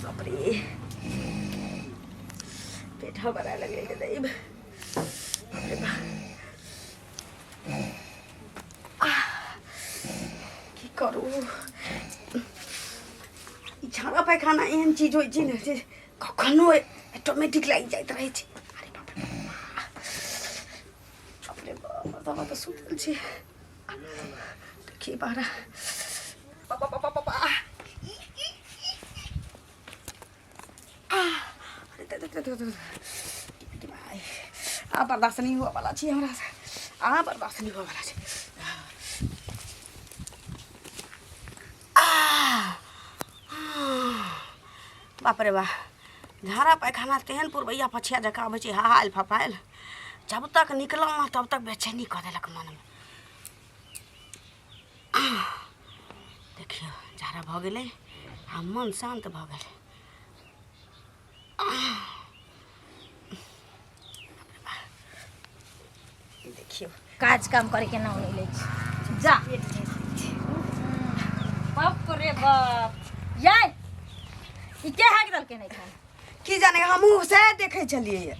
बाप रे, पेट हबराए लगलै रे दैब। बाप रे बाप, की करू? ई झाड़ा पैखाना एहन चीज होइ छै ने जे कखनो ऑटोमेटिक लागि जाइत रहै छै। अरे बाप रे बाप रे बाप, मर्दबा तऽ सुतल छै। देखिए बाहर, बाबा बाबा बाबा, अरे दे दे दे दे, आ बर्दाश्त नहीं हुआ वाला छी हमरा से, आ बर्दाश्त नहीं हुआ वाला छी। बाप रे बा, झाड़ा पैखाना तेहन पुरबैया पछिया जकाँ अबै छै, हाहायल फफायल, जब तक निकलल ना तब तक बेचैनी कऽ देलक मनमे। देखियौ, झाड़ा भऽ गेलै आ मन शान्त भऽ गेलै। देखियौ, काज काम करे के नाम नहीं लै छी। जा, बाप रे बाप, याय ई के हाक देलकै? नहीं खान। की जाने, हमहूँ सएह देखै छलियै।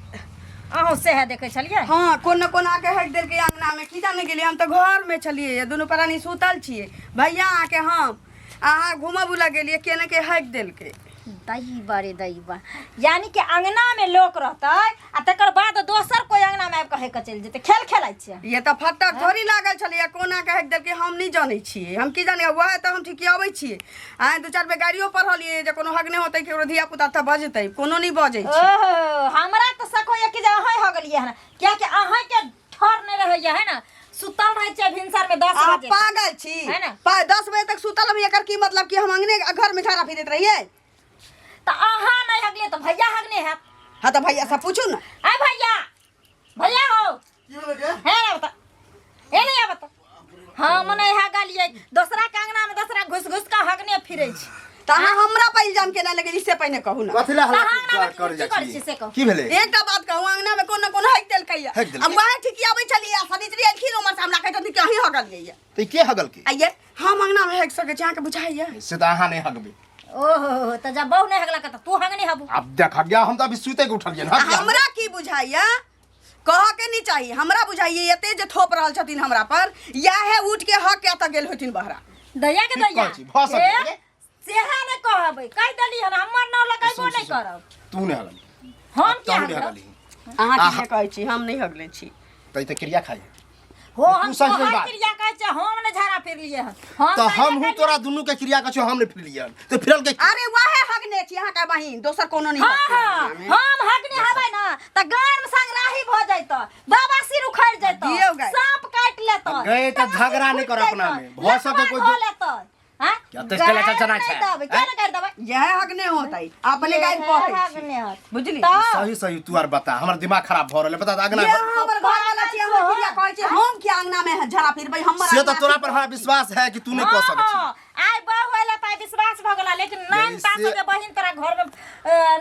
अहूँ सएह देखै छलियै? हँ, कोन न कोन आके हटि देलकै अङ्गनामे, की जाने गेलियै। हम तऽ घरमे छलियै, दुनू प्राणी सुतल छियै, भैया अहाँके, हम अहाँ घूमऽ बुलऽ गेलियै, के ने के हटि देलकै। दही रे दही, यानी कि अंगना में लोक रहतै आ तकर बाद दोसर कोई अंगना में आबि कऽ हेक चलि जेतै। खेल खेलाइ छियै? ये तऽ फटक थोड़ी लागल छलैया, कोना के हटि देलकै हम नहि जानै छियै। हम की जानै? वएह तऽ हम ठिकियाबै छियै। आइ दू चारि बेर गाड़ियो पढ़लियै जे कोनो हगने होतै, केकरो धिया पुता तऽ बजतै, कोनो नहि बजै छै। ओहो, हमरा तऽ शक होइया कि जे अहाँ हो गेलियै हन, कियाकि अहाँ के ठर नहि रहैया है ने, सुतल रहै छियै भिनसर में 10 अहाँ बजे पागल छी है ने? 10 बजे तक सुतल हम, एकर की मतलब कि हम अंगने घर में झाड़ा फिरैत रहियै? तऽ अहाँ नहि हगलियै तऽ भैया हगने हैत। हाँ, तऽ भैया से पूछू ने। आ भैया, भैया हो। की भेलै गे? हे ना बता, हे नहीं बता, हम नहीं हगलियै, दोसरा के अंगना में दोसरा घुस घुस के हगने फिरै छै। तऽ अहाँ हमरा पर इल्जाम केना लगेली से पहिने कहू ने। कथी लए हल्ला तऽ अहाँ अंगना कर में जाइ की करै छी? छी से कहू। की भेलै? एकटा बात कहू, अंगना में कोनो कोनो हकि देलकै हकि आ देलकै? वएह ठिकियाबै छलियै आ सनिचरी एलखिन उमर से, हमरा कहै छथिन कि अहीं हगलियै। तऽ ई के हगलकै? आइये हम अंगना में हकि सकै छी, अहाँके बुझाइया? से तऽ अहाँ नहि हगबै। ओहो, तऽ जब बहु नहीं हगलक तऽ तू हगने हबू। आब देख गया, हम तऽ अभी सुते के उठलियै हन। आ हमरा की बुझाइया, कह के नहीं चाहिए, हमरा बुझाइए एते जे थोप रहल छथिन हमरा पर, इएह उठ के हक के एतऽ गेल होथिन बहरा। दैया के ठीक दैया कहै छी, भऽ सकैए। ए, सेहा नहि कहबै, कहि देली हन, हमर नाम लगैबो नहि करब। तू नहि हगली। हम तू किया नहि हगलब? हगली। अहाँ आहा। की कहै छी, हम नहि हगले छी। तऽ ई तऽ क्रिया खाइ। हो, हम तू सच तोहर बात। क्रिया कहै छियै, हम नहि झाड़ा फिरलियै हन। हम तऽ तऽ हमहूँ तोरा दुनू के क्रिया कहै छियौ, हम नहि फिरलियै हन तऽ फिरल के? अरे वएह हगने छी अहाँके बहिन, दोसर कोनो नहि हाँ हगतै हाँ अंगना में। हम हगने हबै ने तऽ गान संग राही भऽ जैतऽ, बाबा सिर उखड़ि जैतऽ, दियौ गाय। साँप काटि लेतऽ। गए तऽ तमाशा झगड़ा नहि फुटि कर अपना जैतऽ, में। भऽ सकै कोई लफड़ा धऽ लेतऽ। हाँ? क्या तेज चला गाय चला नहि छै? देबै, किया नहि गारि देबै? इएह हगने होतै, अपने गाय पढ़ै छी। हगने होत। बुझली? तऽ सही सही तू आर बता, हमर दिमाग खराब भऽ रहल है, बता तऽ अगना। ये अहाँ हमर घर वाला छी, अहाँ क्रिया कहै छी, हम किया अंगना में झड़ा फिरबै? हमर से तऽ अंगना तोरा छी। पर हमरा विश्वास है कि तू नहि कऽ सकै छी। हाँ, आइ बहु एला तऽ आइ विश्वास भऽ गेला, लेकिन नाम से- तास जे बहिन तोरा घर में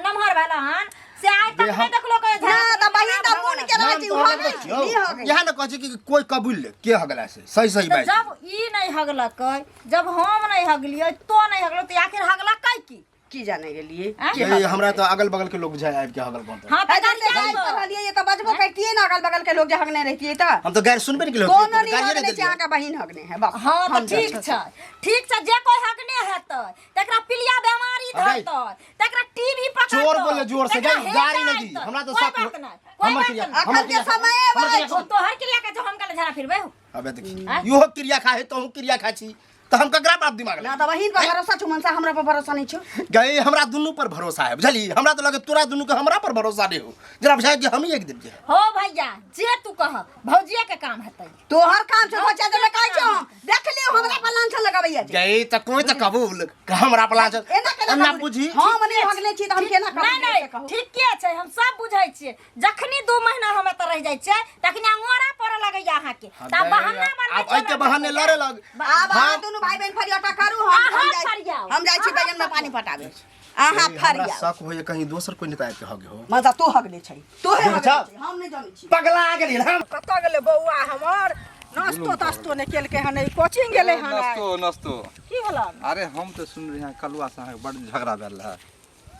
नमहर भेला हन से आइ तक जे नहि हम- देखलो के ना तऽ बहिन तऽ मोन के रहै नाम छै, तो ओ हगल हगै देखियौ। छै, नहि हगै। इएह ने कहै छी कि कोई कबूल ले के हगला से सही सही तऽ बात। जब ई नहि हगलकै, जब हम नहि हगलियै, तो नहि हगलो, तऽ आखिर हगलकै की? की जाने गेलियै। आँय? के ये हगलकै? हमरा तऽ अगल बगल के लोग बुझाय आबि के हगल बनतै। हाँ, तऽ अरे गाड़िया गारि आबि। पढ़लियै तऽ बजबो करितियै ने, अगल बगल के लोग जे हगने रहितियै तऽ। हम तऽ गारि सुनबे नहि केलियै। कोनो नहि गारिये हगने छै, देलियै। अहाँके बहिन हगने है बस। हाँ तऽ हम ठीक जानै। छै, ठीक छै, जे कोई हगने हेतै तकरा पीलिया बेमारी आ गई। धरतै, तकरा टीबी पकड़तै। चोर बोले जोर से, तकरा गई, हेजा गाड़ी नहीं दी। अयतै। हमरा तऽ कोई शक बात नहि, कोई हमर बात क्रिया नहि। हमर अखन के क्रिया समय हमर अबै क्रिया ओ तोहर क्रिया के जो हम कल झाड़ा फिरबै हो। अबे देखी, आँय? इहो क्रिया खाए तोहू क्रिया खाइ छी तऽ हम ककरा पर दिमाग ना तऽ बहिन पर भरोसा छौ मनसा, हमरा पर भरोसा नहीं छौ? गई, हमरा दुनू पर भरोसा है, बुझली? हमरा तऽ लगे तोरा दुनू के हमरा पर भरोसा नहीं हो, जरा बुझाय कि हम ही एक दिन के हो भैया, जे तू कह, भौजिया के काम हेतै। तोहर काम छौ बच्चा जे कहै छौ, हम देख लियौ हमरा पर लांछन लगाबैया जे। गई तऽ कोई तऽ कबूल हमरा पर लाज एना केना एना कबूल? बुझी। हम नहि हगने छी तऽ हम केना कबूल नहीं से कहू? नहीं, ठीक के छै, हम सब बुझै छियै। जखनी 2 महीना हम एतऽ रहि जाइ छियै तखनी अंगोरा पड़ऽ लगैया अहाँके, तऽ बहाना बनबै आब एहि के बहाने लड़े लग। आब अहाँ दुनू भाई बहन फरियाटा करू, हम अहाँ हम जाइ फरियाउ। हम जाइ छी अहाँ बैगन में पानी पटाबे। अहाँ हमरा फरिया शक होइए कहीं दोसर कोई नेता आबि के हगे हो। मतलब तू हगले छै, तू हे हगले जा। छै, हम नहि जानै छी। पगला गेली हम। कतऽ गेलै बौआ हमर? नाश्तो ताश्तो नहि केलकै हन, ई कोचिंग गेलै हन आइ। नाश्तो नाश्तो की भेलन? अरे हम तऽ सुन रही हैं कलुआ से अहाँके बड़ झगड़ा भेल रहै।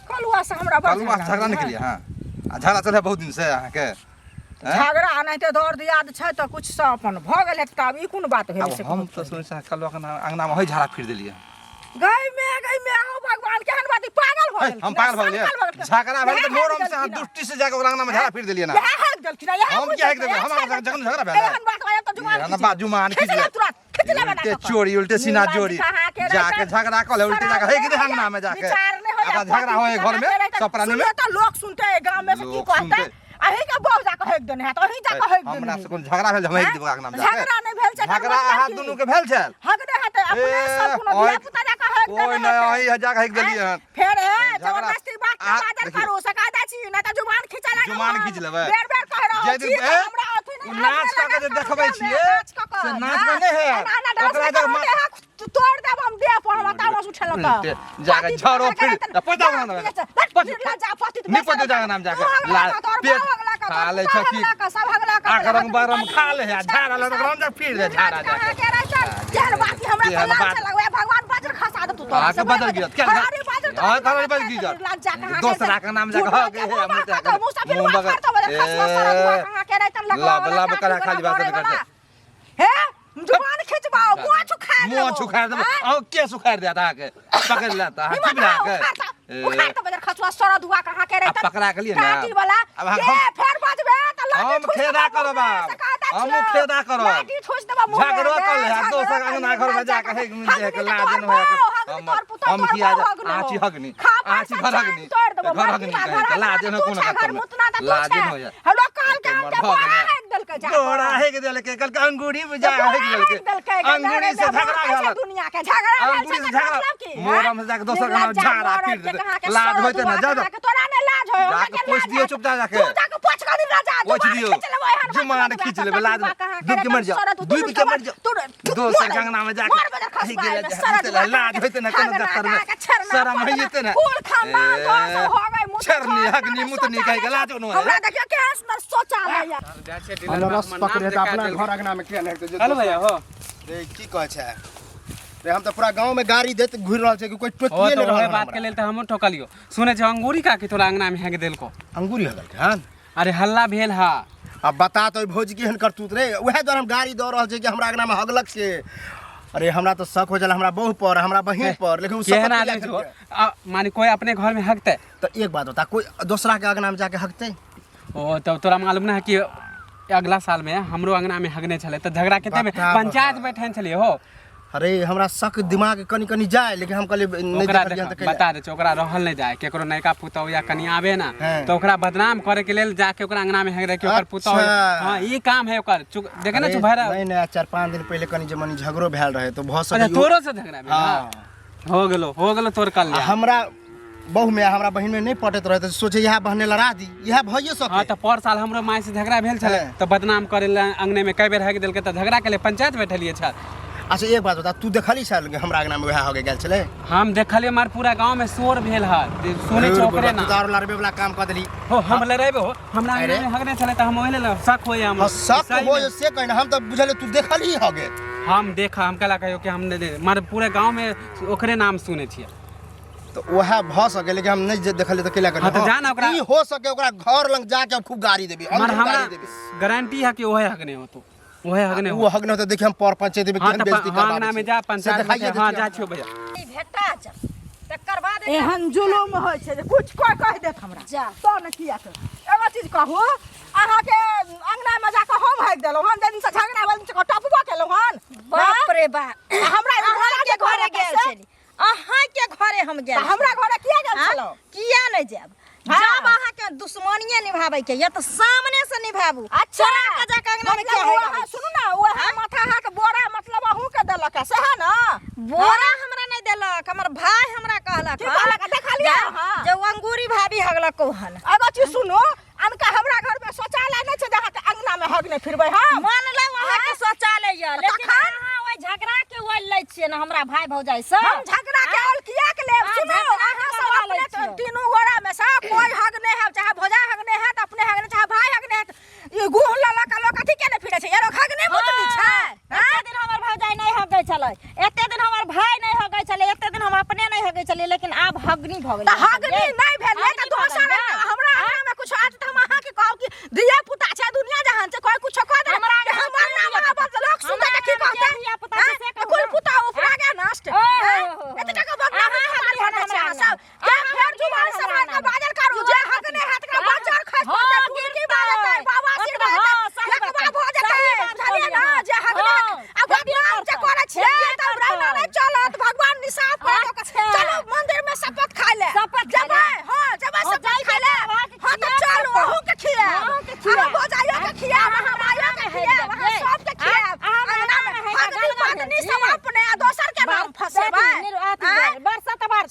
कलुआ से हमरा बड़ कलुआ से झगड़ा नहि भेल। केलियै अहाँ? आ झगड़ा चलै बहुत दिन से अहाँके? आँय? झगड़ा एनाहिते दर दियाद छै तऽ कुछ से अपन भऽ गेल हेतै, तऽ आब ई कोन बात भेलै आब से? हम तऽ सुनै छी अहाँ कलुआ के अंगना में होइ झाड़ा फिर देलियै। गई में गई में आओ भगवान, केहन बात, ई पागल भऽ है, गेलखिन, हम पागल भऽ गेलियै? पागल भऽ गेलखिन। झगड़ा भेलै तऽ इएह मोरम से अहाँ देलखिन। दुष्टी से जाके ओकरा अंगना में झाड़ा फिर देलियै ना। इएह हाक देलखिन, इएह हम बुझि किया हाक देलखिन, देबै? इएह हमरा छाड़ि जखन देलखिन। झगड़ा भेलै। एहन बात आयल तऽ जुमान एहन खींच बात जुमान खींच खींच ले तुरंत, खींच ले बना उल्टे कऽ। चोरी उल्टे सीना निर्लज्ज जोरी कहाँ के जाके रहतै? झगड़ा कऽ ले, उल्टे जाके हे कि अंगना में जाके विचार नहि होइए, ओकरा झगड़ा होय घर में सब प्राणी में। सुनियौ तऽ लोक सुनते गाँव में से की लोक कहतै? सुनतै। अहीं के बहु जाके हेक देने हैत, अहीं जाके हेक देने हमरा हैत। से कोन झगड़ा भेल जे हम हेक देबै अंगना में जाके? झगड़ा नहि भेल छै, एकर झगड़ा मतलब अहाँ की? दुनू के भेल छल। हगने हेतै अपने सब, कोनो ओहि- धिया पुता जाके हेक ओहि देने नहि हेतै। अहीं जाके हेक देलियै हन। फेर हे झगड़ा- जबरदस्ती बात के आ, बाजल देखियौ। करू सकायदा छी, नहि तऽ जुबान खींचे लागब जुबान हम। खींच लेबै। बेर बेर कहि रहल जाहि छी दिन तऽ ए, हमरा अथी नहि ओ हैत, नाच कऽ के जे लागत देखबै करबै, छियै, नाच कऽ कऽ, से नाच कऽ नहि हैत। एना एना डांस ओकरा नहि जब करब, देह तोड़ि देब हम देह पर, हमरा तामस उठेलक तऽ। उल्टे जाके पति झरो के फिर रहतै, तऽ पैसा बना देबै। जा, जा, पति नहि पति जाके नाम जाके तू हगला ला कऽ, तोहर पेट बाप हगला कऽ, खा तोहर लै पुतहु छै की हगला कऽ, सब हगला कऽ, आकरंग बरम खा ले है झाड़ा लग राम जा फिर दे झाड़ा कहाँ जाके के रहतै? केहन बात हमरा केहन तऽ लाज बात? लगै, भगवान वज्र खसा देतौ तोरा। अहाँके बदल गिरत क्या? हरारी वज्र तोरा हाँ, हरारी वज्र गिरत। निर्लज्जा कहाँ के दोसरा के नाम जाके झूठ हगे के हे, मुँह हम बात जाके कऽ, मुँह से फिर मुँह बात बगल- करतौ, वज्र खसुआ सारा दुआ ए, कहाँ के रहतै, लगवा लब वाला, लब करा काठी खाली वाला, बात घरे करते। वाला। हे जुबान खिंचबाओ, मुँह छुखार देबौ। मुँह छुखार देबौ। आँय? अहाँ के सुखार देत अहाँके? पकड़ि लेत अहाँ की हिम्मत बना रहो, के? उखाड़ तऽ, उखाड़ तऽ बजर खसुआ सड़ दुआ कहाँ के रहतै? पकड़ा के लिए ना। काटी वाला। अब अहाँ के हम- फेर बजबे तऽ लाठी हम ठूस खेदा देबौ करब मुँहमे, आब। से कहता हमहूँ छियौ। खेदा करब। लाठी ठूस देबौ मुँहमे, झगड़ो कर ले, झगड़ो दोसर कर अंगना ले, घर में जाके हगनी हेक मिल जाए के तऽ लाज तोहर न होय के। बाप हगनी, हम- तोहर पुतहु, हम तोहर किया बाप हगनी आँची हो। हगनी, खा आँची पैसा घर हगनी, चान तोड़ि देबौ, घर हगनी मरती बा, कहे घर के लाज हगनी न तू कोनो छे, गत्तर घर में। मुतना तऽ तू लाज छे। न होय। हेलो, कहलकै हमर हमके भऽ बोरा गेलै। हेक देलकै जा। गोरा हेक देलकै, कहलकै अंगूरी बुझा तऽ हेक बोरा देलकै। हेक देलकै, अंगूरी से झगड़ा छै भेल। दुनिया के झगड़ा भेल अंगूरी छै से तऽ झगड़ा। मतलब की, हैं? मोरम से जाके दोसर के नाम निर्लज्जा झाड़ा मरद पीट के देतै। कहाँ के लाज सड़ होइतै दुआ ने, जा कहाँ के, तोरा नहि लाज होय, हमरा जाके के पोछि लाज दियौ हैत। चुपचाप जाके। तू जाके पोछि कऽ निर्लज्जा, पोछि जुबान दियौ। खींच लेबै एहन बात जुबान बजबै खींच तऽ लेबै, लाज दुआ कहाँ के डूबि के मरि रहतै, जाओ, सड़ डूबि के मरि जाओ। तू दोसर मर, के अंगना में जाके मर बजर खसबा हेक गेलै, एहिमे, सड़ दुआ लाज कहाँ होइतै ने के, कोनो हगना दफ्तर में। कहाँ के, छेरना, शरम पगना, होइतै ने। कुल खानदान तोहर सब हो गई, मुँह से छेरनी, छोड़, हगनी, मुतनी कहि के लाज न होय। हमरा देखियौ केहन सुन्दर शौचालय यऽ। अनरस पकड़े तऽ अपना घर अंगना में किया नहि हेतै जे हेलो भैया हो। रे की कहै छै रे? हम तऽ पूरा गाँव में गाड़ी देत घुरि रहल छै कि कोई ओ टोकिए तऽ नहि रहल ओहे हन बात के हमरा। लेल तऽ हमहूँ ठोकलियो। सुनै छै अंगूरी काकी तोरा अंगना में हेक देलको? अंगूरी हो गेलकै हन? अरे हल्ला भेल हा। अब बता तो भौजी केहन करतूत रे। उएह दुआरे हम गाड़ी दऽ रहल छै कि हमरा अंगना में हगलक से। अरे हमरा तऽ शक हो जाला हमरा बहू पर, हमरा बहिन पर, लेकिन उ केहन शपथ आदमी किया छौ? खेलकै? आ, माने कोई अपने घर में हकते? तऽ एक बात बता, कोई दोसरा के अंगना में जाके हगतै? ओ तब तोरा मालूम ना है कि अगला साल में हमरो अंगना में हगने छलै तऽ झगड़ा कते बता बता। पंचायत बैठन छलियै हो। अरे हमरा शक दिमाग कनि कनि जाय, लेकिन हम कहलियै नहि ओकरा देखलियै हन देख तऽ कैला। बता दै छै, ओकरा रहल नहि जाय। केकरो नयका पुतहु या कनिया आबे ना हाँ। तऽ ओकरा बदनाम करे के लेल जाके ओकरा अंगना में हेक दे कि ओकर पुतहु। अच्छा। हाँ, ई काम है ओकर। देखे ना अरे, चुभरा। नहीं नहीं, 4-5 दिन पहले कनि जे मनी झगड़ो भेल रहे तो भऽ अच्छा सकै। तोरो से झगड़ा भेल? हाँ। हो गेलो, हो गेलो तोर आ कल्याण। हमरा बहु में हमरा बहिन में नहीं पटैत रहे तऽ सोचे इएह बहने लड़ा दी, इएह भइए सके। हाँ, तऽ पर साल हमरो माय से झगड़ा भेल छलै हाँ। तऽ बदनाम करे ला अंगने में कई बेर हेक देलकै तऽ झगड़ा के लिए पंचायत बैठलियै छल। अच्छा एक बात बता, तू देखली छल हमरा अंगना में वएह हो गेल छलै? हम देखलियै, मार पूरा गांव में शोर भेल है जे सुनै छै ओकरे तू ना। तऽ आरो लड़बे वाला काम कऽ देली। हो, हम लड़ेबे हो? हमरा अरे। अंगना में हगने छलै तऽ हम ओहि लेल शक होइए हमरा। हाँ, शक सही हो में। से कहि, हम तऽ बुझलियै तू देखली हगे। हम देखा, हम कला कहियो कि हम नहीं मार पूरे गांव में ओकरे नाम सुनै छियै। तऽ वएह भऽ सके, लेकिन हम नहीं जे देखलियै तऽ केला। हाँ, तऽ जा ना ओकरा- ई हो सके ओकरा घर लग जाके हम खूब गाड़ी देबी, मार अंदर हमरा गाड़ी देबी। गारंटी है कि ओहे हगने हो, तू ओहे हगने ओ हो। हगने होतै देखिए हम पर पंचायत में हाँ केहन तऽ बेइज्जती हाँ करबाबै अंगना में छी। जा से पंचायत में देखाइए हाँ देतियै जा हम। छियो भैया। ई भेटा जा तकर बाद एकरा- एहन जुलुम होइ छै जे कुछ कोइ कहि देत हमरा जा। तो ने किया के एगो चीज कहू, अहाँके अंगना में जाके हम हाकि देलहुँ हन? जाहि दिनसँ झगड़ा भेल से टपबो केलहुँ हन? बाप रे बाप। हमरा अहाँ के घरे गेल से? छली, अहाँ के घरे हम गेल तऽ हमरा घरे किया गेल हाँ? छलहुँ? किया नहि जायब? हाँ। जब अहाँ के दुश्मनिये निभाबै के या तऽ सामने से निभाबू। अच्छा चोरा के जाके अंगना में मतलब किया ओ हेगाबै अहाँ छी? सुनू ना, ओ अहाँ माथा अहाँके बोरा मतलब अहूँ के देलक है, सएह ना? बोरा हमरा नहि देलक, हमर भाय हमरा कहलक। की हन, कहलक? देखलियै अहाँ? जे ओ अंगूरी भाभी हगलक हन। एगो चीज सुनू, अनका हमरा घर में शौचालय नहि छै जे अहाँके अंगना में हगने फिरबै हम? मान लो अहाँके शौचालय यऽ, लेकिन तखन? अहाँ ओहि झगड़ा के ओल लै छियै ने हमरा भाय भौजाइ से। हम झगड़ा के औल किया के लेब? अहाँ सुनू झगड़ा के अहाँ सब बदला अपने लै गेलियै, लेकिन आब हगनी भऽ गेलियै। तऽ हगनी नहि भेलियै तऽ हगनी भऽ दोसर गेलियै। हमरा अंगना में कुछ आत तऽ हम अहाँके कहब कि धिया पुता छै, दुनिया जहान छै, कोई कुछ कह दे हमरा कि अंगना हमर के नाम धिया आबत लोक सुनतै तऽ की हमरा कहतै? अंगना के धिया पुता छै से आँय? कहू कुल ने। पुता उपरा गे नष्ट। ओ, आँय? हो, हो, हो। एते टका बदनामी अहाँ कपार हगनी भरने छै हमरा अहाँ सब। अंगना। के अहाँ फेर हगनी जुबान हमरा सम्हारि कऽ अंगना। बाजल करू, जे हगने हैत ओकरा बज्जर खसि पड़तै, टुनकी बाजतै, बवासीर ओकरा भऽ हाँ, जेतै, सही बात लकवा छै। भऽ जेतै, सही बात बुझलियै कहलियै ने, अहाँ। जे हगने हाँ, आ बदनाम जे करै छियै हेबे तऽ रहिना करतै। नहि चलत, भगवान निसाफ करत ओकर। अच्छा। चलू मंदिर में शपथ खाय ले। शपथ खाय ले। जेबै, हाँ, जेबै हाँ, शपथ जाइबै खाय ले। तऽ अहाँके हाँ, तऽ खियाएब चलू, शपथ। अहूँके खियाएब। अहूँके खियाएब। अहाँ भौजाइयो के खियाएब, अहाँ माइयो के खियाएब, अहाँ सबके खियाएब। अहाँ हमरा अंगना में अंगना में हगनी गलगल पगनी छी। सब अपने आ दोसर के नाम फंसेबै। आँय?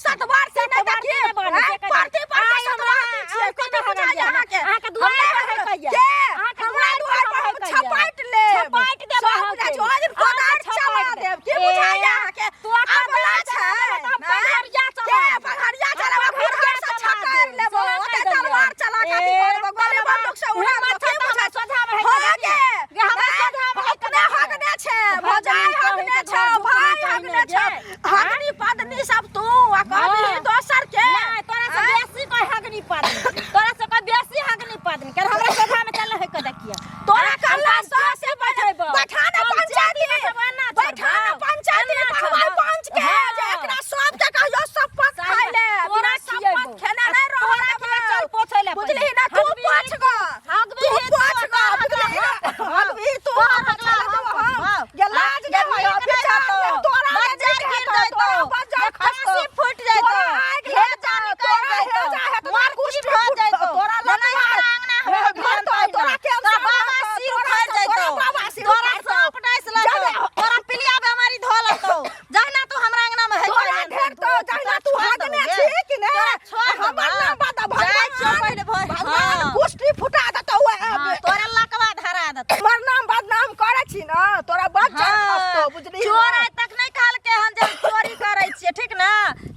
सतवारती नहि तऽ की? आँय? परती पर के सतवारती छियै, कथी बुझाइए अहाँके? अहाँके दुआरि हम पर नहि है कहिया। के? अहाँके हमरा दुआरि दुआरि पर पर है हम कहिया। छपाटि लेब। छपाटि देब सब अहाँके। बुझाइ छै, ओहि दिन कोदारि अहाँके चला छपाटि देब। की देब। बुझाइए ए, अहाँके? तू अखन अबला दाँत छै। चला देबै तऽ हम आँय? पघरिया के चलाएब। पघरिया हम चलाएब? पघरिया घुरघर से चला छकारि देब। लेबो। चला ओते देब। तलवार चला के अथी ए, कऽ लेबो। गोली बंदूक से उड़ा हिम्मत देबो। छै की तऽ हमरा बुझाइ छै? सोझामे है हँ कऽ गे। गे, हमरा आँय? सोझामे है अपने कऽ हगने छै, भौजाइ हगने छै, भाय हगने छै, हगनी पदनी सब तू आ कहबी हाँ। दोसर के। नहीं, तोरा से आँय? बेसी कोई हगनी पदनी, तोरा से कोई बेसी हगनी पदनी कर हमरा सोझा में चल है के देखिए। तोरा कल्ला सौ से बैठेबो। बैठा ने पंचायती पंचायती बैठेबो, एना बैठा ने छोड़बो। पंचायती एना कहबै छोड़बो। पंच के हाँ। जे एकरा सब के कहियो शपथ सही खाय ले, बात। तोरा बिना खियेबो। शपथ खेने नहि रहऽ तोरा देबौ। खिया चल पोछै ले बुझलिही ना, तू हगबी पोछ गऽ, हगबी तू ही पोछ तू, गऽ, तोरा बुझलिही ना, हगबी। हगबी तू, तोरा हम हगला चला हम देबौ हम। पोछबौ। गे लाज गे नहि होइए, नीक नहि विचार हेतौ। नहि, तोरा नहि बज्जर नीक गिर हेतौ, जैतौ। तोरा बज्जर खसतौ। खाँसी फूटि जैतौ। तोरा आगि हे लगतौ, जा निकलि तोरा हे जैतौ। जा हेतौ, मरकी कुष्ठ भऽ फुटतौ, जैतौ। तोरा जेना लतवा हमरा अंगना हे हमरा भरतौ, ध्यान तोरा तोरा कैंसर बाबा हेतौ, सिर तोरा उखाड़ि तोरा जैतौ। बाबा सिर तोरा उखाड़तौ। साँप डसि लेतौ। जबे तोरा पीलिया बेमारी धऽ लेतौ। जहिना तू हमरा अंगना में हे तोरा ढेर तो जहिना तू हगने छी कि ने, तोरा छोड़ हमर देबौ। नाम बता, जाइ छियौ भगवान पहिले भोर। भगवान हाँ। कुष्ठी फुटा देतौ। हाँ, तोरा लकवा धरा देतौ। हमर नाम बदनाम करै छी ने, तोरा बज्जर खसतौ, बुझलिही चोर ने? आइ तक नहि कहलकै हन जे हम चोरी करै छियै, ठीक ने?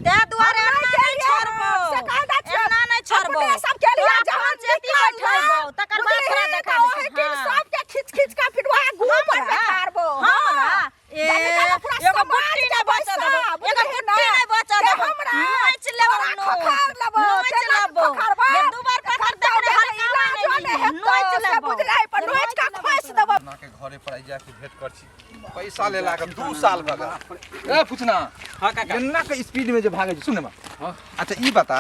ताहि दुआरे हम एना नहि नहि केलियै छोड़बौ। हन, से कायदा छियै। एना नहि छोड़बौ। अपने सब केलियै, तोरा जहन पंचायती निकलल बैठेबौ, ना, तकर बाद तोरा बुझलिही देखा तऽ देतौ। ओहिठाम हाँ। सबके खींच खींच कऽ पिटवा गुह पर हमरा? बैठारबो। हमरा? हाँ। ए, जाने काला पूरा एगो समाज बुट्टी के नहि बचऽ बैसा, देबौ, एगो बुझलिही बुट्टी ना? नहि बचऽ के देबौ। हमरा नोचि लेबौ, तोरा नोच। खखार लेबौ, नोचि केना लेबौ। खखारबै? जे दू बार पत्थर कतौ देखने गेलै, हल्कामे इलाजो नहि नहि मिली। हेतौ, नोचि से लेबौ। बुझलिही, पर नोचि कऽ खोसि देबौ। अपना के घरे पर आइ जाके भेंट कर छी, पैसा लेला के 2 साल भऽ गेल। ए पूछना। हाँ काका। एन्ना के स्पीड में जे भागे छै, सुन ने बा। हाँ। अच्छा ई बता,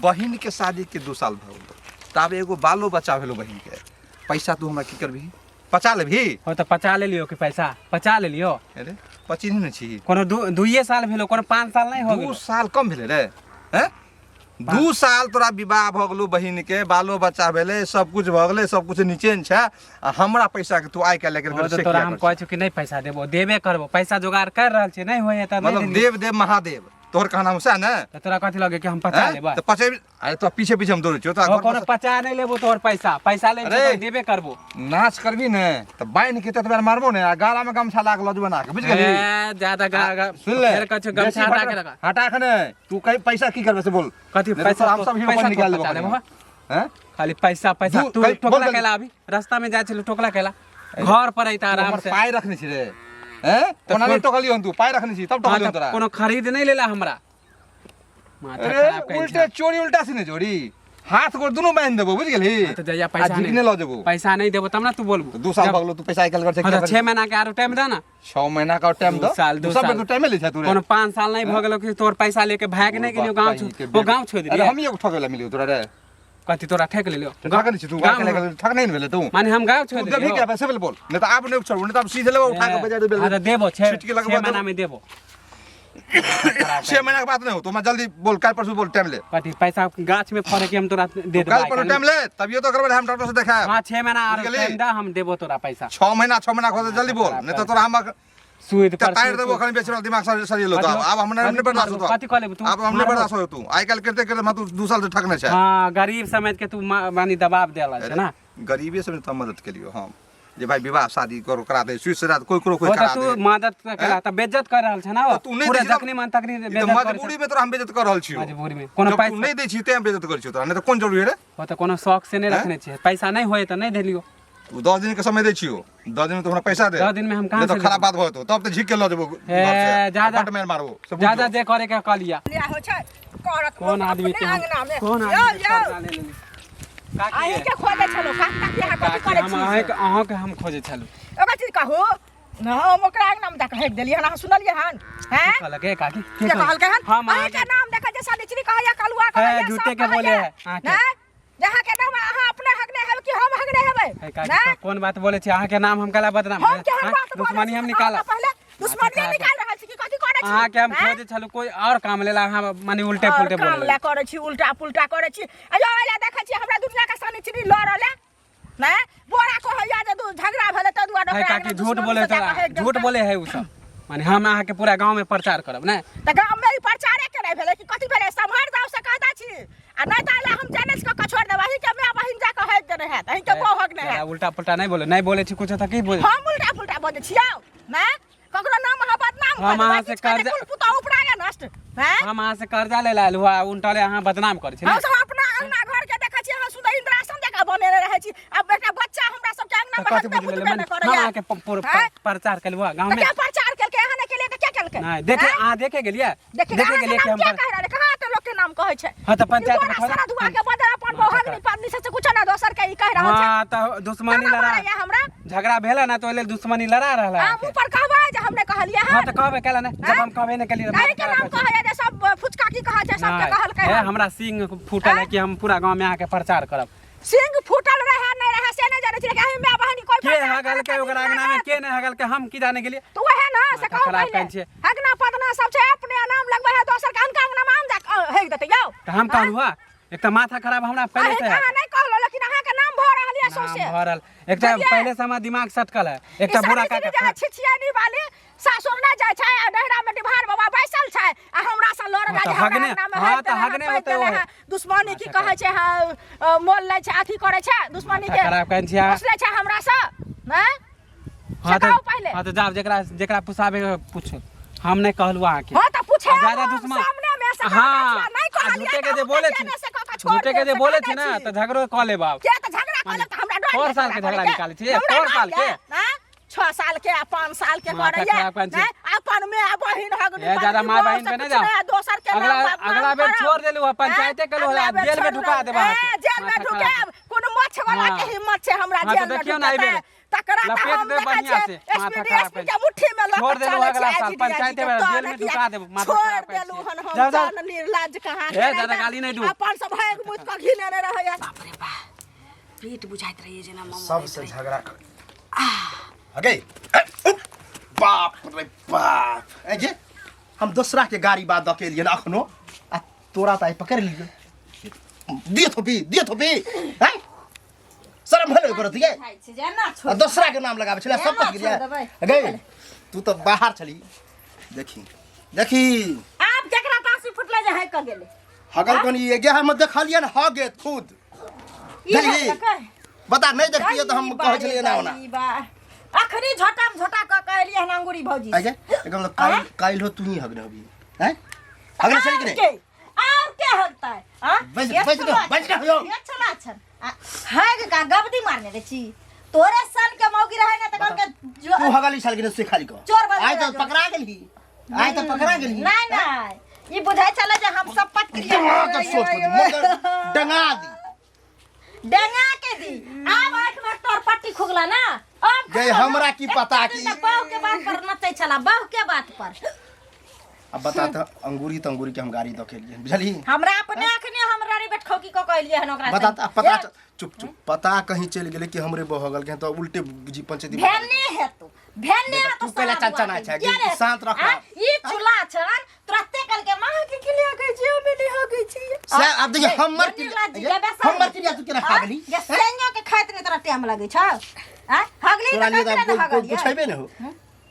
बहिन के शादी के 2 साल भऽ गेल, ताबे एगो बालो बच्चा भेलो बहिन के, पैसा तू हमरा की करबिही? पचा लेबही? हो तऽ पचा लेलियो कि पैसा पचा लेलियो। अरे पचीस ने छी। कोनो दुइये साल भेलो, कोनो 5 साल नहि हो 2 गेलो। साल कम भेलै रे। हैं? 2 साल तोरा विवाह भऽ गेलौ बहिन के, बालो बच्चा भेलै, सब कुछ भऽ गेलै, सब कुछ निचेन छै, आ हमरा पैसा के तू आइ काल्हि लेके हो तऽ से तोरा किया हम करै कहै छियौ कि नहि पैसा देबो, देबे करबो, पैसा जोगाड़ कर रहल छियै, नहि होइए तऽ छी? नहि मतलब देलियै। देव देव महादेव तोहर कहना सएह ने? तऽ तोरा कथी लगे कि हम पचा हैं? लेबै? तऽ पचे, अरे तोरा पीछे पीछे हम दौड़ै छियौ, तोरा हो, घर कोनो पर पचा नहि लेबो तोहर पैसा, पैसा ले अरे! देबे करबो। नाच करबी ने तऽ बान्हि के ततबे मारबो ने, आ गाला में गमछा लाग लऽ बना के, बुझि गेलही? ए, ज्यादा सुन ले, फेर कहै छियौ गमछा बेसी हटा के फटक- लगा। हटा के ने, तू कहीं पैसा की करबे से बोल। कथी नहीं तो पैसा तोरा हम सब ही पैसा ऊपर निकाल तोर लेबो पचा कनी। लेबो, हाँ? हैं? खाली पैसा पैसा दू- तू कहीं- टोकला बोल जल्दी। कैला, अभी रास्ता में जाइ छलू टोकला कैला, घर पर अइता तू आराम हमर से। पाय रखने छी रे, हैं? तऽ कोना नहि कोन- टोकलियौ हन तू? पाय रखने छी तब हाँ, टोकलियौ तऽ तोरा। कोनो खरीद नहि लेला हमरा, माथा अरे खराब करै उल्टे छै। चोरी उल्टा से ने चोरी, हाथ गोड़ दुनू बान्हि देबो, बुझि गेलही? हाँ, तऽ जहिया आ पैसा झिकने नहि लऽ जेबो। पैसा नहि देबो तब ने तू बोलबो। तऽ 2 साल जब- भऽ गेलौ, तू पैसा आइ काल्हि कर छै हाँ, किया तऽ करै? 6 महीना के आरो टाइम दे ना। 6 महीना का टाइम दू दो। साल, दू तू सब साल। बेर तू टाइमे लै छै तू रे। कोनो 5 साल नहि भऽ गेलौ कि तोहर पैसा लेके भागि नहि गेलियौ गाँव कहीं के छोड़, ओ बेर- गाँव छोड़ि अरे देलियै। हम एगो ठकै ला मिलियौ तोरा रे। कथी तोरा ठकि लेलियौ? ठक नहि छी तू, गाँव- गाँव के ठक नहि ने भेलै तू। माने हम गाँव छोड़ि तू देबही देलियौ। क्या पैसा बोल, नहीं तो आप नहीं छोड़बो, नहीं तो आप सीधे लेबो उठा के बजा देबे। हाँ, तऽ देबो, छिटकी लगबो 6 महीना में देबो। 6 महीना के बात नहीं हो, तो मैं जल्दी बोल, कल परसों बोल टाइम ले। कथी पैसा गाछ में फड़े के हम तोरा दे देबो कल आइ परसों काल्हि। टाइम ले, तभियो तो करबे हम डॉक्टर से देखाएब। हाँ, 6 महीना आरो बुझि गेली? टाइम दा, हम देबो तोरा पैसा। 6 महीना, 6 महीना खोज जल्दी बोल, नहीं तो तोरा हम सुइद पर तार सुइद देबो पर। खन बेचरो दिमाग से सरिये लो। कथी अब हम नहीं कथी बर्दाश्त होतो। कथी कह लेबू तू? अब हम नहीं मारबो। बर्दाश्त होतो तू। आइ काल्हि करते करते तू 2 साल से ठकने छै। हाँ, गरीब समझ के तू मानी दबाव देला छै ना। गरीबे से तो मदद केलियो हम, जे भाई विवाह शादी करो करा दे, सुई से रात कोई कोई हो करा तऽ दे। तू मदद केला तऽ बेइज्जत कर रहल छै ना तऽ तू नहि पूरा दै छी तऽ- जखनी मन तखनी ई तऽ बेइज्जत करै मजबूरी छै। में तोरा हम बेइज्जत कर रहल छियौ। मजबूरी में कोनो जब तू पैसा नहि दै छी तें हम बेइज्जत करै छियौ तोरा, नहि तऽ कोन जरूरी रे? हो तऽ कोनो शौक से नहि हैं? रखने छियै, पैसा नहि होय तऽ नहि देलियो। 10 दिन के समय दै छियो, 10 दिन में तो हमरा पैसा दे। 10 दिन में हम कहाँ नहीं तो से खराब लेबै? बात भऽ जेतौ, तब तऽ झीक के लऽ जेबो हे, घर से। जा, जा। बड्ड मारि मारबो से बुझ जा जा जो। जे करे के कऽ लिया। लिया हो छै करत कोन लोक आदमी अपने के हम अंगना में। कोन यौ, आदमी के यौ, कर्जा ले लेली? काकी अहीं के खोजे छलो काकी काकी अहाँ कथी काकी, करै हम छी अहाँके अहाँके हम खोजे छलहुँ। ओकरा चीज कहू न हम ओकरा अंगना में जाके हेक देलियै हन अहाँ सुनलियै हन हैं कहलक हे काकी के के कहलकै हन? हम अहीं के अहाँके नाम देखै जे सनिचरी कहैया कलुआ कहैया हे, झूठे सब के बोले कहैया। है अहाँके। नहि अहाँ के नाम अहाँ अपने हकने हेबै कि हम हकने हेबै हे काकी, नहि कोन बात बोले छी? अहाँके नाम हम कला बदनाम हम केहन हाँ? बात बोलै दुश्मनी छी हम से निकालब। कहू तऽ पहिले दुश्मनी माथा निकाल रहल छी कि कथी करै छी अहाँके हम हैं? खोजे छलहुँ कोई और काम लेला, अहाँ माने उल्टे और पुल्टे काम बोले। ला करै छी, उल्टा पुल्टा करै छी। अयो एला देखै छी हमरा दुनिया के सनिचरी लड़ रहले नहि बोरा कहैया जे दू झगड़ा भेलै तै दुआरे है ओकरा काकी अंगना झूठ दुश्मनी बोले से तोरा, जाके हेक झूठ देलकै। बोले है उ सब। माने हम अहाँके पूरा गांव में प्रचार करब ने। तऽ गाँव में ई प्रचारे के नहि भेलै कि कथी भेलै? सम्हर जाउ से कहता छी आ नहि तऽ एला हम जाने छी कऽ छोड़ि देब। अहीं के माय बहिन जा कऽ हेक देने हैत, अहीं के बौह हक नहि ज्यादा हैत। उल्टा पुल्टा नहीं बोले, नहीं बोले छी कुछ तऽ की बोले? हम उल्टा पुल्टा बजै छियौ नहि ककरो नाम अहाँ बदनाम हम कऽ देबै, अहाँ से किछु कऽ देबै, कर्जा- कुल पुतहु उपरा गे नष्ट हैं? हम अहाँ से कर्जा ले लायल हुआ उनटले अहाँ बदनाम करै छी ने? हम सब अपना अंगना घर के देखै छी, अहाँ सुन्दर इंद्रासन जकाँ बनेने रहै छी। आब एकटा बच्चा हमरा सबके अंगना तऽ में कथी हगबे बुझि लेले मुतबे माने नहि हम करैया। अहाँके हैं? प्रचार केलहुँ गाँव तऽ में। के प्रचार केलकै? अहाँ नहि केलियै तऽ के केलकै? नहीं देखे हैं? अहाँ देखे गेलियै? देखिए देखे अहाँके गेलियै कि नाम हम के कहि रहल है? कहाँ तऽ लोक के नाम कहै छै? हाँ तऽ पंचायत ई में बोरा थोड़ा सारा धुआ के बदल अपन बौहक नहीं पत्नी से कुछ ना दोसर के ई कहि रहल छै। हाँ तऽ दुश्मनी ताना लड़ा मारैया हमरा। झगड़ा भेला ना तो ओहि लेल दुश्मनी लड़ा रहल है अहाँ अहाँके। मुँह पर कहबै जे हम नहि कहलियै हाँ हन? तऽ कहबै कैला नहि, जब हम कहबे नहि केलियै तऽ अहीं के माथा नाम खराब करै छी। कहैया जे सब फुचका की कहै छै सबके नहि, कहलकै हे हन। हमरा सिंह फूटल है कि हम पूरा गाँव में अहाँके प्रचार करब। सिंह फूटल रहे नहि रहे से नहि जानै छी, लेकिन अहीं माय बहिन कोई के प्रचार हगलकै करत ओकरा नहि अंगना में, लागत। के नहि हगलकै हम की जाने गेलियै? तऽ वएह ने से माथा कहू खराब पहिले। करै छियै। अगना पदना सब छै अपने नाम लगबै है दोसर के अनका अंगना में आम जा हेक देतै यौ। तऽ हम कहलहुँ हँ एक तऽ माथा खराब हमरा पहिले से है। अहाँ नहि कहलहुँ लेकिन अहाँके नाम भऽ रहल यऽ नाम सौंसे। भऽ रहल एक तऽ बुझलियै? पहिले से हमरा दिमाग सटकल है। एक ई तऽ बुढ़ा सारी काका जे छिछियानी वाली सासुर नहि जाइ छै आ नैहरा में डिभार बाबा बैसल छै आ हमरा से लड़ हाँ, जे तऽ हमरा हगने- अंगना में हाँ, हेक तऽ देले हन, हगने पैक होतै देले ओहे। हन। दुश्मनी की माथा कहै छै हाँ, मोल लै छै अथी करै छै दुश्मनी माथा के खराब करै छी अहाँ। पूछ लै छै हमरा से नहि हाँ से तऽ कहू पहिले। हाँ तऽ जाब जेकरा जेकरा पुछाबे के पूछो, हम नहि कहलहुँ अहाँके। हाँ तऽ पूछे आ ज्यादा हम दुश्मन सामने में से हाँ कहै छियै, नहि आ कहलियै झूठे के तऽ जे हम बोले किया छी नहि से कऽ कऽ छोड़ झूठे के देब, जे से बोले कह छी दै ना छी। तऽ झगड़ो कऽ लेब आब। किया तऽ झगड़ा कऽ लेब तऽ हमरा डर चार यऽ साल के झगड़ा करैके। निकालै छियै, हमरा चार डर साल के। यऽ, आँय? 6 साल के आ 5 साल के माथा करैया खराब करै छी। नहि अपन में आ बहिन हगनी ए ज्यादा पत्नी माय बहू बहिन से पे नहीं कुछ जाओ। नहि, दोसर के अगला नाम बदनाम अगला बेर करब। छोड़ देलू हँ, पंचायते आँय? केलू हँ, अगला बेर जेल में छोड़ ढुका देब। देब अहाँके। ए, जेल में माथा खराब। ढुकायब कोनो मच्छ वाला हाँ। के हिम्मत छै हमरा हाँ, जेल तऽ में देखियौ ने एहि ढुकेतै बेर। तकरा तऽ लपेट हम देब देखै बढ़िआँ छियै से, माथा एसपी खराब डीएसपी करै के मुट्ठी में लऽ छोड़ कऽ देलू चलै अगला छै साल आईजी पंचायते डीआईजी के में तहन जेल में किया ढुका देब, माथा छोड़ खराब करै देलू छियै। हन हम जाउ, जाउ। जान निर्लज कहाँ ए, के ज्यादा गाली नहि दू। अपन सब भागि मुति कऽ घिनेने रहैया। बाप रे बा पेट बुझाइत रहैए जेना मम सबसे झगड़ा कर अगे बाप रे बाप ए जे हम दोसरा के गाड़ी बात दऽ के एलियै अखनो आ तोरा तऽ आइ पकड़ि लियौ दिए थोपी दिए थोपी हैं शरम भेल करत ये खाइ छै जे ना आ छोड़ दोसरा के नाम लगाबै छलै सब एना पकड़ छोड़ देबै। गए तू तऽ बाहर छली देखी देखी आब केकरा तासी फुटलै जे है क गेलै हगल कनी ये गे हम देखलियन हगे खुद ई देखली? हगलकै। बता नहीं देखतियै तऽ हम कहै छलियै एना ओना ई बा अखनी झोटा में झोटा क के एलियै हन अंगूरी भौजी आइ एकदम काल्हि काल्हि हो तू ही हगने होबी हैं हगने छली कि आर नहीं के आर के हगतै हां बैस- बैस रहो, बैस रहो यौ। ये छला छन हग का गबदी मारने रे छी तोरे सन के मौगी रहे ना त कहल के जो तू हगली छल कि नहीं से खाली कह चोर बन आइ तऽ गेलै। पकड़ा गेलही आइ तऽ पकड़ा गेलही नहीं नहीं ई बुझाइ छलै जे हम सब पट क्रिया दिमाग के सोच के मगर डंगा दी डेंगा के दी आब आँख में तोर पट्टी खुगला ना अब गई हमरा की पता कि कि बहू के बात पर नचै छला बहू के बात पर अब बता त अंगूरी त अंगूरी के हम गाड़ी दऽ के एलियै बुझलही हमरा अपने अखने हम रानी बेट खौकी क कहलिए हन ओकरा बता से। त पता चुप चुप पता कहीं चलि गेलै कि हमरे बहगल के तऽ उल्टे बुझी पंचायती भेलने हेतु भेलने बेटा, हेतु तू पहिले साला चंचना बुआ छै, के। किया रे? शांत रख। आ, ई चूल्हा छन तुरते कल के माँ के किलिया गई छी हम नहीं हो गई छी से आब देखिए हमर क्रिया हमर क्रिया तू केना खा गेली ये सेनियो के खाइत नहीं तोरा टाइम लगै छौ आ हगली तोरा त लिए ककरा तऽ ने कोइ हगलियै पुछेबे ने हो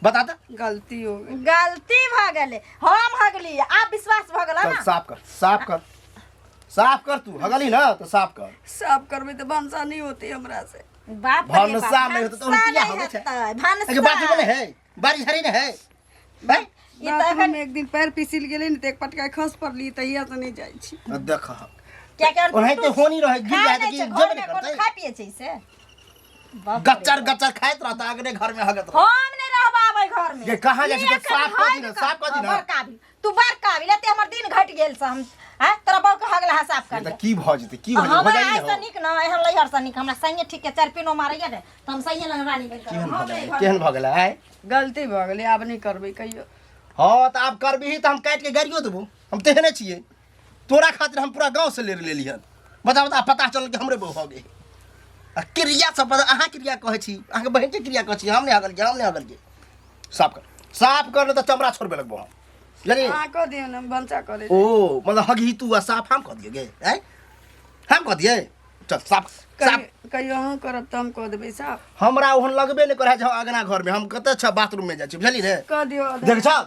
बता त गलती हो गई गलती भ गेलै हम हगली आब विश्वास भ गेल चल ना साफ कर साफ कर साफ कर तू हगली ना तो साफ कर साफ करबै तऽ भनसा नहीं होती हमरा से बाप रे बाप, भनसा नहि होतै तऽ भनसा किया नहि होबै छै? हेतै, भनसा एके बाथरूम नहि है बारिश हरी नहि है भाई ई तऽ बाथरूम एखन में एक दिन पैर फिसल गेलै ने तऽ एक पटका खस पड़ली तहिया से नहीं जाइ छी देख क्या क्या ओनाहिते होनी रहै गिर खाय जाए तऽ नहि कि छै जेबे घरमे नहि कोनो करतै खाय पियै छै से गच्चर गच्चर खाइत रहता अगने घर में हगत रहता। हम नहीं रहबाबै घर में ये कहाँ जाइ छी? ई एखन साफ कऽ दी ने, हगि साफ कऽ दी ने। बड़ काबिल तू बड़ काबिल एते हमर दिन घटि गेल से हम हैं तोरा बहू के हगला है साफ कर तऽ की भऽ जेतै की भऽ जेतै हो हमरा जाइ ऐसे ने नीक न एहन लैहर से नीक हमरा संगे ठीक के चारि पिनो मारैया ने तऽ हम संगे लग रानी बनि केहन भऽ हम गेलै नहीं घर केहन भऽ गेलै आइ गलती भऽ गेलै आब नहि करबै कहियो हँ तऽ आब करबिही तऽ हम काटि के गाड़ियो देबो हम तेहने छियै तोरा खातिर हम पूरा गाँव से ले लेलिहन बता बता पता चलल कि हमरे बहू हो गई आ क्रिया सब बता अहाँ क्रिया कहै छी अहाँके बहिन के क्रिया कहै छी हम नहि हगलियै हम नहि हगलियै साफ कर साफ कर नहि तऽ चमड़ा छोड़बे लगबो हम यानी अहाँ कऽ दियौ ने भनसा करै ओ मतलब हगही तू आ साफ हम कऽ दियै गे आँय हम कऽ दियै चल साफ साफ कहियो कहियो अहूँ करब तऽ हम कऽ देबै साफ हमरा ओहन लगबे नहि करै जे हम अगना घरमे हम कतऽ छ बाथरूममे जाइ छी बुझलियै ने कऽ दियौ देख छौ